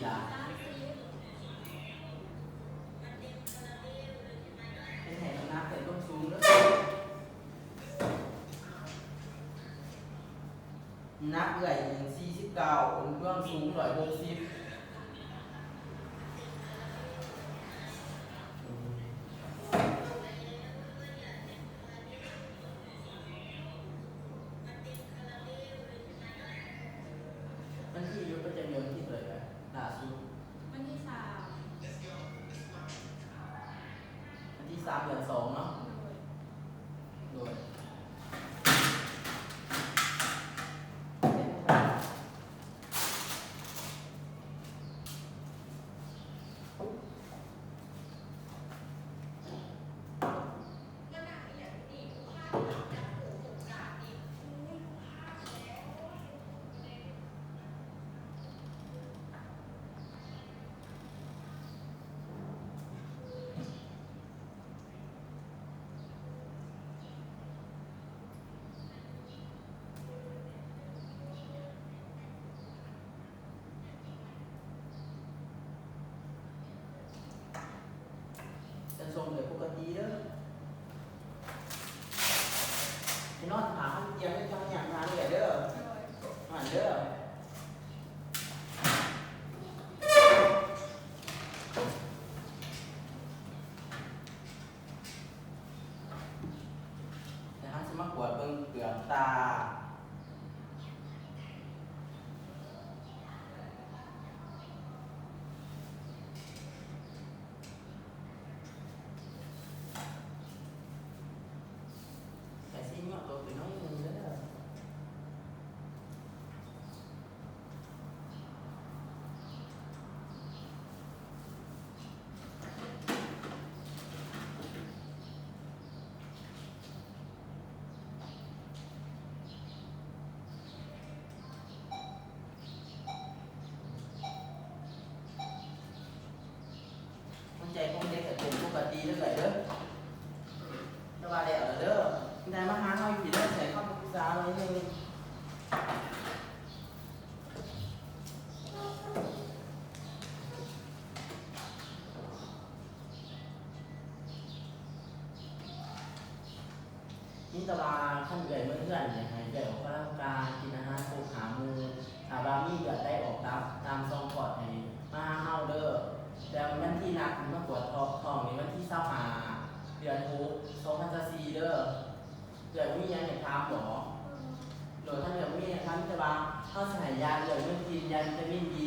ເຮັດໃຫ້ນ້ຳໜັກເກີດຄວາມສູງເດີ. ນ້ຳໜັກເອື້ອຍສີ່ສິບເກົ້າ, ຄວາມສູງຮ້ອຍຫົກສິບ. ວັນທີຢູ່ປະຈຳເດືອນວັນທີເທົ່າໃດລ່າສຸດ? ວັນທີສາມ ວັນທີສາມເດືອນສອງເນາະ. ໂດຍ ໂດຍ. ຈະສົ່ງໂດຍປົກກະຕິເດີ. ໄປນອນຖ້າຫັ້ນຕຽງໄດ້ ຈັ່ງຫຍັງຫາເອື້ອຍເດີ. ໂດຍ. ຫັ້ນເດີ. ແລ້ວເຮົາຊິມາກວດເບິ່ງເປືອກຕາ. ກະຊິຫຍອດຕົວໄປໜ້ອຍໜຶ່ງເດີ. ຫົວໃຈຂອງເດັກກະເຕັ້ນປົກກະຕິເລື້ອຍເດີ. ແຕ່ວ່າແລ້ວເດີ. ໄດ້ມາຫາເຮົາຢູ່ພີ້ເດີ. ໃສ່ຄຳປຶກສາໜ້ອຍໜຶ່ງ. ມີແຕ່ວ່າຄັນເອື້ອຍເມືອເຮືອນ ຢາກໃຫ້ເອື້ອຍອອກກຳລັງກາຍ, ກິນອາຫານຄົບຫ້າໝູ່. ຖ້າວ່າມີເລືອດໄຫຼອອກຕາມ ຕາມຊ່ອງຄອດ ໃຫ້ມາຫາເຮົາເດີ. ແຕ່ວັນທີນັດມາກວດທ້ອງນີ້ ວັນທີຊາວຫ້າ ເດືອນຫົກ ສອງພັນຊາວສີ່ເດີ. ເອື້ອຍບໍ່ມີຫຍັງຢາກຖາມບໍ? ໂດຍ ຄັນເອື້ອຍບໍ່ມີຫຍັງຖາມ ມີແຕ່ວ່າເຮົາຊິໃຫ້ຢາເອື້ອຍເມືອກິນ, ຢາວິຕາມິນ ບີ